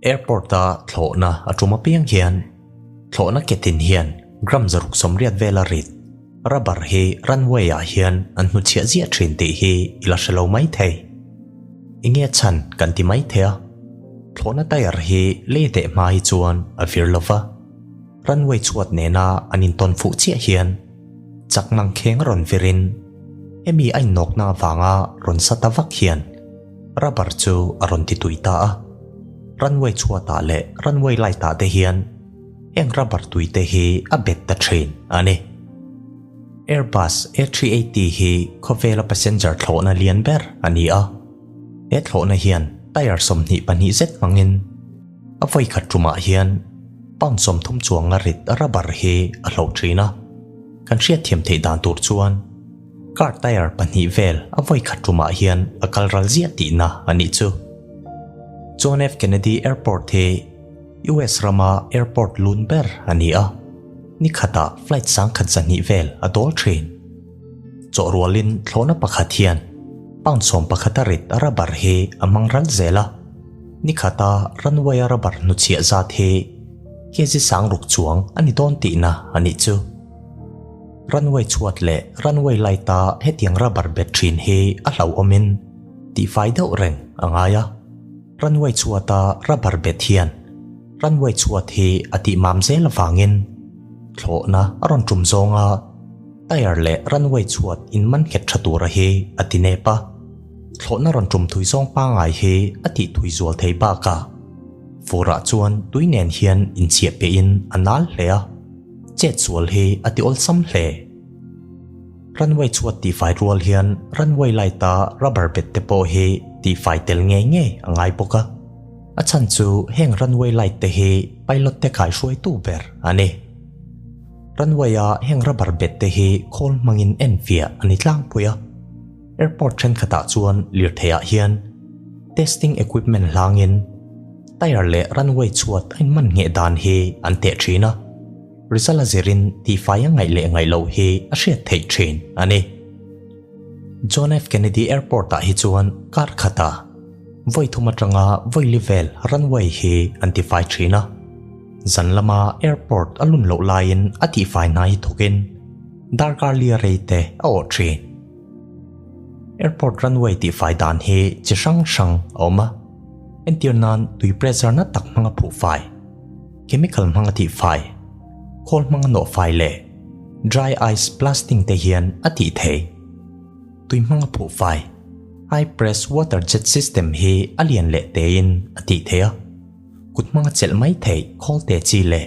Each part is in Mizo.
Airport-a thlawhna a tum apiang hian thlawhna ketin hian gram 680 vela rit rubber hi runway-ah hian an hnuchhiah ziah thin tih hi i la hre lo mai thei. Enge chhan kan ti mai thei a, thlawhna tyre hi lei teh hma hi chuan a vir lo va, runway chhuat nena an intawn fuh chiah hian chak ngang kheng a rawn virin hemi a innawkna avanga rawn sa ta vak hian rubber chu a rawn ti tui ta a. Runway chhuatah leh runway light ah te hian heng rubber tui te hi a bet ta thin a ni. Airbus A380 hi khawvela passenger thlawhna lian ber a ni a. He thlawhna hian tyre 22 zet hmangin a vawi khat tumah hian pound 30 chuanga rit rubber hi a hloh thin a. Kan hriatthiam theih dan tur chuan car tyre pahnih vel a vawi khat tumah hian a kal ral ziah tihna a nih chu. John F. Kennedy Airport hi US rama airport lun ber a ni a, ni khatah flight 1200 vel a dawl thin. Chawhrualin thlawhna pakhat hian pound 11 a rit a rubber hi a hmang ral zel a, ni khata runway a rubber hnuchhiah zat hi kg 6000 chuang a ni dawn tihna a nih chu. Runway chhuat leh runway light a hetiang rubber bet thin hi a hlauhawmin tihfai deuh reng a ngai a. Runway chhuata rubber bet hian runway chhuat hi a tih mam zel avangin thlawhna a rawn tum zawnga tyre leh runway chhuat in man nghet tha tura hi a ti nep a. Thlawhna rawn tum thui zawng pangngai hi a tih thui zual thei bakah furah chuan tui nen hian inchhiah pehin a nal hle a, chet sual hi a ti awlsam hle. Runway chhuat tihfai rual hian runway light a rubber bet te pawh hi tihfai tel ngei ngei a ngai bawk a. A chhan chu heng runway light te hi pilot te kaihruaitu ber a ni. Runway a heng rubber bet te hi khawl hmangin enfiah a ni tlangpui a. Airport thenkhatah chuan lirtheiah hian testing equipment hlangin tyre leh runway chhuat a inman ngheh dan hi an teh thin a. Result a zirin tihfai a ngaih leh ngaih loh hi a hriat theih thin a ni. John F. Kennedy Airport ah hi chuan kar khata vawi thum atanga vawi li vel runway hi an tifai thin a. Zan lama airport a lun loh laiin a tihfai hna hi thawkin darkar lia rei te a awh thin. Airport runway tihfai dan hi chi hrang hrang a awm a. Entir nan tui pressure na tak hmanga phuhfai. Chemical hmanga tihfai, khawl hmanga nawhfai leh dry ice blasting te hian a tih thei. Tui hmanga phuhfai, high press water jet system hi a lian leh tein a tih thei a, kut hmanga chelh mai theih khawl te chi leh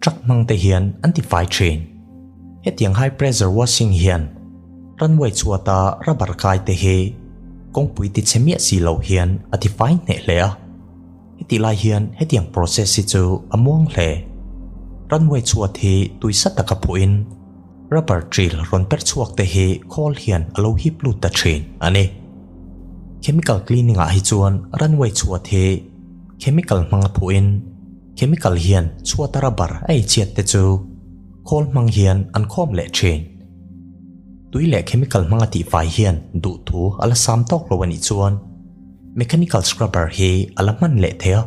truck hmang te hian an tifai thin. Hetiang high pressure washing hian runway chhuata rubber kai te hi kawngpui tichhe miah si lo hian a tifai hneh hle a. Hetih lai hian hetiang process hi chu a muang hle. Runway chhuat hi tuisa taka phuhin rubber drill rawn per chhuak te hi khawl hian a lo hip lut ta thin a ni. Chemical cleaning ah hi chuan runway chhuat hi chemical hmanga phuhin chemical hian chhuata rubber a ei chhiat te chu khawl hmang hian an khawm leh thin. Tui leh chemical hmanga tihfai hian duhthu a la sam tawk lo a nih chuan Mechanical scrubber hi a la hman leh thei a,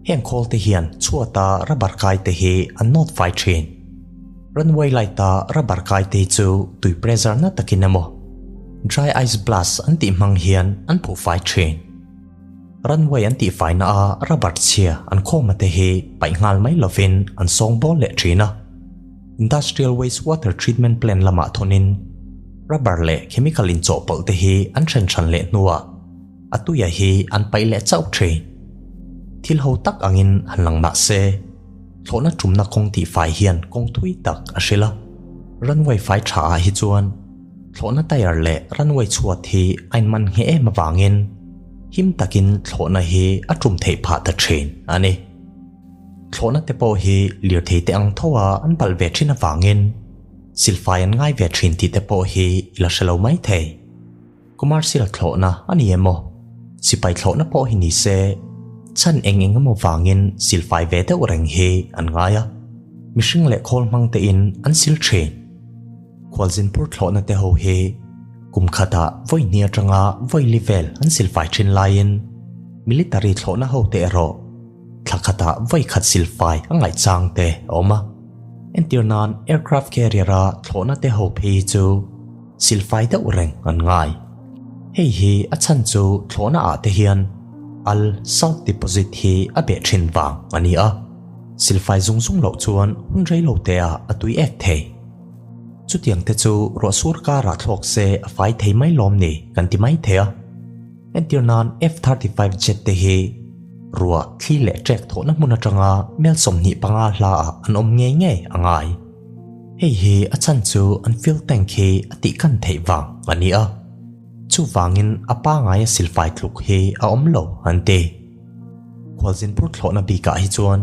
heng khawl te hian chhuata rubber kai te hi an nawt fai thin. Runway light a rubber kai te hi chu tui pressure na takin emaw dry ice blast an tih hmang hian an phuh fai thin. Runway an tih faina a rubber chhia an khawma te hi paih nghal mai lovin an sawng bawl leh thin a. Industrial waste water treatment plant lamah thawnin rubber leh chemical inchawhpawlh te hi an then than leh hnuah a tuia hi an paih leh chauh thin. Thil ho tak angin han lang mah se, thlawhna tumna kawng tihfai hian kawng thui tak a hrilh a. Runway fai tha ah hi chuan thlawhna tyre leh runway chhuat hi a inman ngheh em avangin him takin thlawhna hi a tum theih phah ta thin a ni. Thlawhna te pawh hi lirthei te ang tho a an balh ve thin avangin silfai an ngai ve thin tih te pawh hi i la hre lo mai thei. Commercial thlawhna a ni emaw, sipai thlawhna pawh hi ni se, chhan eng eng emaw vangin silfai ve deuh reng hi an ngai a, mihring leh khawl hmang tein an sil thin. Khualzinpur thlawhna te ho hi kum khatah vawi hnih atanga vawi li vel an silfai thin laiin military thlawhna ho te erawh. Thla khatah vawi khat silfai a ngaih chang te a awm a. Entir nan aircraft carrier a thlawhna te ho phei hi chu silfai deuh reng an ngai. Hei hi a chhan chu thlawhna ah te hian al salt deposit hi a beh thin vang a ni a. Silfai zung zung loh chuan hun rei lo te ah a tui ek thei. Chutiang te chu ruah sur karah thlawk se a fai thei mai lawm ni kan ti mai thei a. Entir nan F-35 jet te hi ruah thli leh trek thawhna hmun atanga mel 25 hla ah an awm ngei ngei a ngai. Hei hi a chhan chu an fuel tank hi a tihkan theih vang a ni a. Chuvangin a pangaia silfai tluk hi a awm lo an ti. Khualzin phur thlawhna bikah hi chuan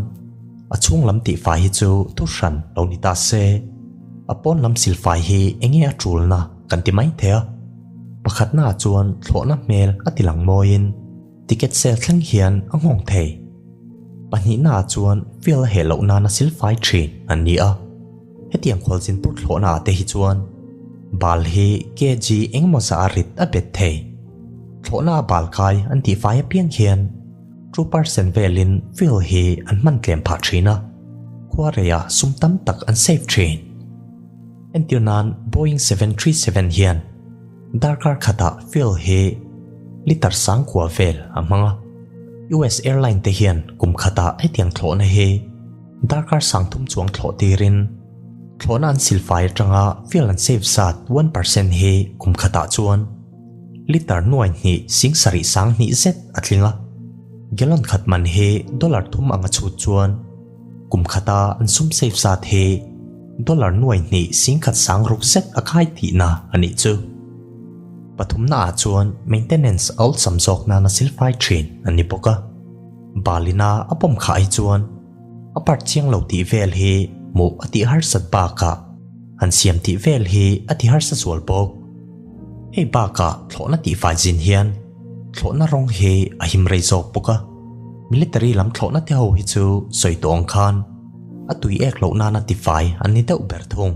a chhung lam tihfai hi chu thu hran lo ni ta se, a pawn lam silfai hi enge a tulna kan ti mai thei a. Pakhatna ah chuan thlawhna hmel a ti lang mawiin ticket sale thleng hian a nghawng thei. Pahnihna ah chuan fuel a heh loh nana silfai thin an ni a. Hetiang khualzin pur thlawhna ah te hi chuan bal hi kg engemaw zah a rit a bet thei. Thlawhna a bal kai an tihfai apiang hian 2% velin fuel hi an hman tlem phah thin a, khua reiah sum tam tak an save thin. Entir nan Boeing 737 hian darkar khatah fuel hi litre sangkua vel a hmang a. US airline te hian kum khatah hetiang thlawhna hi darkar sangthum chuang thlawh tirin thlawhna an silfai atanga fuel an save zat 1% hi kum khatah chuan litre nuai hnih sing sarih sang hnih zet a tling a. Gallon khat man hi dollar thum anga chhut chuan Kum khata an sum save zat hi dollar nuai hnih singkhat sang ruk zet a khai tihna a nih chu. Pathumna ah chuan maintenance a awlsam zawk nana silfai thin an ni bawk a. Balina a pawm khah hi chuan a part chiang lo tih vel hi hmuh a tih harsat bakah han siam tih vel hi a ti harsa zual bawk. Hei bakah thlawhna tihfai zin hian thlawhna rawng hi a him rei zawk bawk a. Military lam thlawhna te ho hi chu sawi tawh ang khan a tui ek loh nana tifai an ni deuh ber thung.